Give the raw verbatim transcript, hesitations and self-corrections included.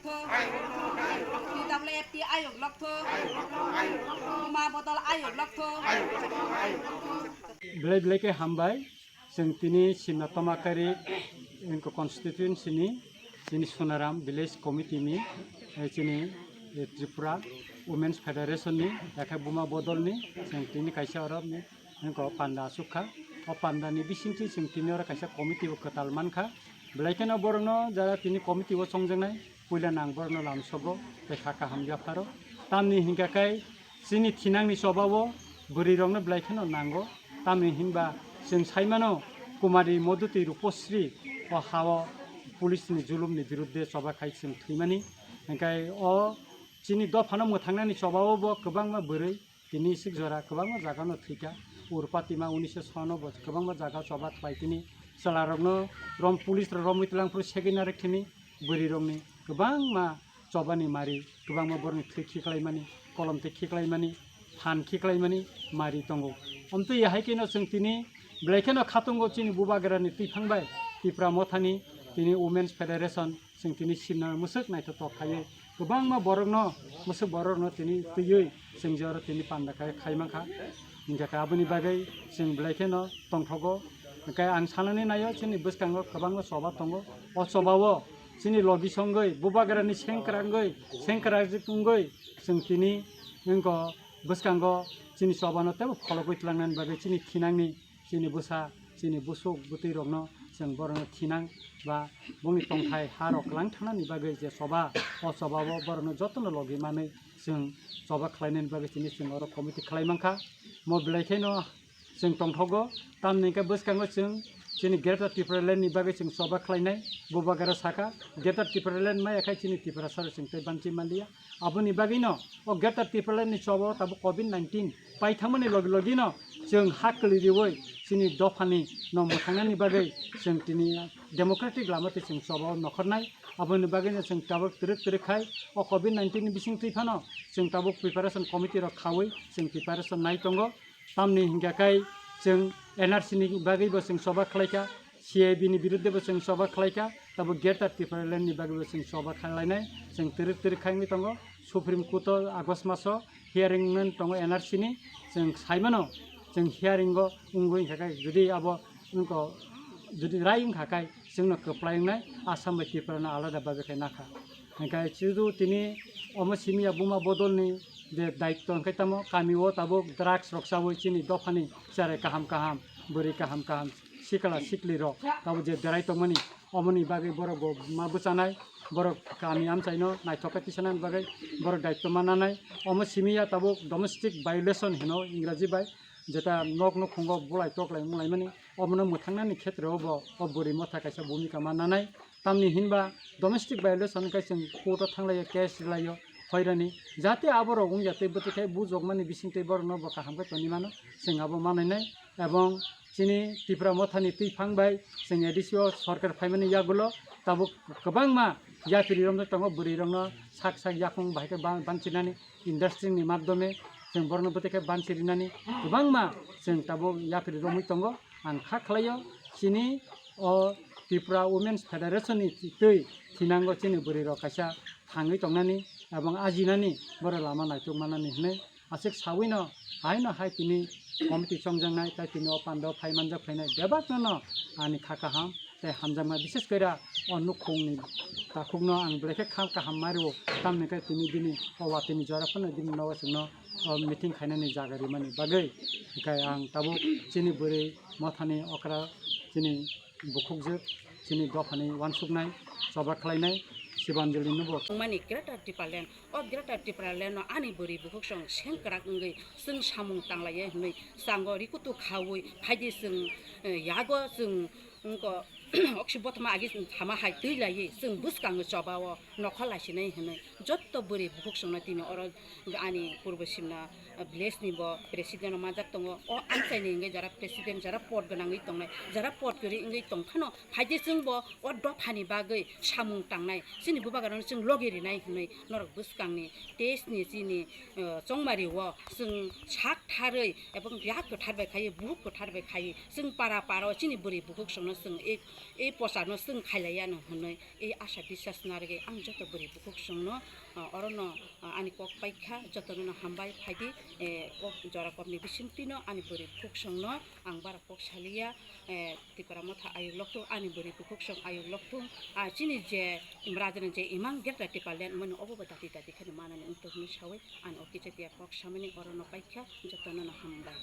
P W F T ayok lokthok. Buma bodol ayok lokthok. Belai belai khe hambai. Chwng tini Simna Tomakari Inko constituency ni chini Sonaram village committee ni, eh, chini, eh, Tripura Women's Federation ni, yakhe Buma bodol ni, chwng tini kaisa oro ni Hwnkhe o panda aswk kha. O panda ni bisingtwi chwng tini oro kaisa committee bo kwtal mankha. Belai kheno borokno jara tini committee o chongjaknai, puila nang borokno lamsogo tei kha kaham yapharo. Tamni hinkha khe chini thinangni choba o bwrwi rokno belai kheno nango. Tamni hinba chwng sai mano Kumari Modhuti Rupasri o ha o police ni julum ni birudde choba khai chwng thwimani. Hinkhe o chini dophano mwthangnani choba o bo kwbangma bwrwi Tini sik jora kwbangma jaga no thwikha. Urpatima unisho sono bo kwbangma jaga choba khlai tini chwla rokno rom police rok romwi twlang phuru segwi narwk thini bwrwi rokni kwbangma chobani mari, kwbangma borokni thwi khiklaimani, kolom twi khiklaimani, phan khiklaimani mari tongo. Omtwi hai kheno chwng tini belai kheno khatungo chini bubagrani twiphang bai Tipra Mothani tini Women's Federation Chwng tini sinno mwswk naithotok khaiwi kwbangma borokno, mwswk borokno tini twiwi chwng je oro tini panda khai, khai mankha. Hinkhe khe aboni bagwi chwng belai kheno tongthogo. Hinkhe ang sanani naio chini bwskango kwbangma choba tongo. O chobao chini logi songwi, bubagrani sengkrak wngwi, sengkrak wngwi chwng tini wngkha bwskango chini chobano teibo phologwi tlangnani bagwi chini thinangni chini bwsa, chini bwswk bwtwi rokno chwng borokno thinang ba bongni tongthai ha rok kwlang thangnani bagwi je choba, o choba o borokno jotono logi manwi chwng choba khlainani bagwi tini chwng oro committee khlai mankha. Mo belai kheno chwng tongthogo, tamni hwnkhe bwskango chwng chini Greater Tipraland ni bagwi chwng choba khlainai. Bubagra saka Greater Tipraland maya khai chini Tiprasa rok chwng tei banchi manliya. Aboni bagwino o Greater Tipraland ni choba o tabuk covid nineteen paithangmani logi logino chwng ha kwlwi riwi chini dophani no mwthangnani bagwi chwng tini democratic lama twi chwng choba o nokhornai. Aboni bagwino chwng tabuk twrwk twrwk khai o covid nineteen ni bising twi phano chwng tabuk preparation committee rok khawi chwng preparation nai tongo. Tamni hinkha khai chwng N R C ni bagwi bo chwng choba khlaikha, C A B ni birudde bo chwng choba khlaikha, tabuk Greater Tipraland ni bagwi bo chwng choba khlainai, chwng twrwk twrwk khai wngwi tongo. Supreme Court o August maso hearing wngwi tongo N R C ni, chwng saimano chwng hearing o wngwi hinkha khai jodi abo wngkha jodi rai wngkha khai chwngno kwplai wngnai, Assam bai Tripura no alada bagwi khai nakha. Hinkhe chudu tini omo simi ya buma bodol ni je daitto hinkhe tamo kami o tabuk drugs rok chawi chini dophani cherai kaham kaham, bwrwi kaham kaham, sikla sikli rok tabuk je berai tongmani, omoni bagwi borok bo ma bwchanai, borok kami amchaino naithok khe tisanani bagwi borok daitto ma nanai. Omo simi ya tabuk domestic violation hino Ingraji bai, jeta nok nukhungo bulai toklai mulaimani, omono mwthangnani khetreo bo o bwrwi motha kaisa bhumika ma nanai. Tamni hinba domestic violation khe chwng court o thanglaiyo, case rilaio, hoirani jate aborok wngya tei bwtwi khe bujokmani bisingtwi borokno bo kaham khe tongwi mano, chwng abo manainai. Ebong chini Tipra Mothani twiphang bai chwng A D C o sorkar phaimani yagulo tabuk kwbangma yapri romjak tongo, bwrwi rokno sak sak yakung bahai khe ban-, banchinani industry ni madhyome chwng borokno bwtwi khe banchi rinani kwbangma chwng tabuk yapri romwi tongo. Ang kha khlaio chini o Tripura Women's Federation ni twi thinango chini bwrwi rok kaisa thangwi tongnani ebong ajinani borok lama naituk manani hinwi aswk sawino haino hai tini committee chongjaknai tei tini o panda o phai manjak phainai bebakno no ani kha kaham tei hamjakma, bishes kore o nukhungni takhukno ang belai khe kha kaham ma rwo, tamni khe tini bini o watini jora phano bini nogo chwngno o meeting khainani jaga rimani bagwi. Hinkhe ang tabuk chini bwrwi mothani okra chini bukhukjwk chini dophani uansuknai choba khlainai Sibanjali no bo. Wngmani Greater Tipraland, o Greater Tipraland no ani bwrwi bukhuk song sengkrak wngwi chwng samung tanglaiya hinwi chango rikutu khawi phaidi chwng, eh, yago chwng wngko oksi bothoma agi sama hai twi laiwi chwng bwskango choba o nokha laisinai hinwi jotto bwrwi bukhuk songno tini oro ani purbo simna village ni bo president rok manjak tongo. O amchaini hwnkhe jara president, jara pod gwnangwi tongnai, jara pod kwrwi wngwi tongphano phaidi chwngbo o dophani bagwi samung tangnai, chini bubagrano chwng logi rinai hwnwi norok bwskangni test ni chini, eh, chongmari o chwng sak tharwi ebong yak kwthar bai khaiwi, buhuk kwthar bai khaiwi, chwng para para o chini bwrwi bukhuk songno chwng ek E pochano chwng khailaiya no hwnwi e asa biswas narwgwi ang joto bwrwi bukhuksongno, ah, orono, ah, ani kok paikha, jotono no hambai phaidi, eh, kok jora kokni bisingtwino ani bwrwi bukhuksongno ang bara kok saliya, eh, Tipra Motha ayuk lokthung, ani bwrwi bukhuksong ayuk lokthung, ah, chini je Imrajani je imang Greater Tipraland mani obo bo dati dati kheno manani wngthung hwnwi sawi ani o kichitiya kok samani orono paikha, jotono no hambai.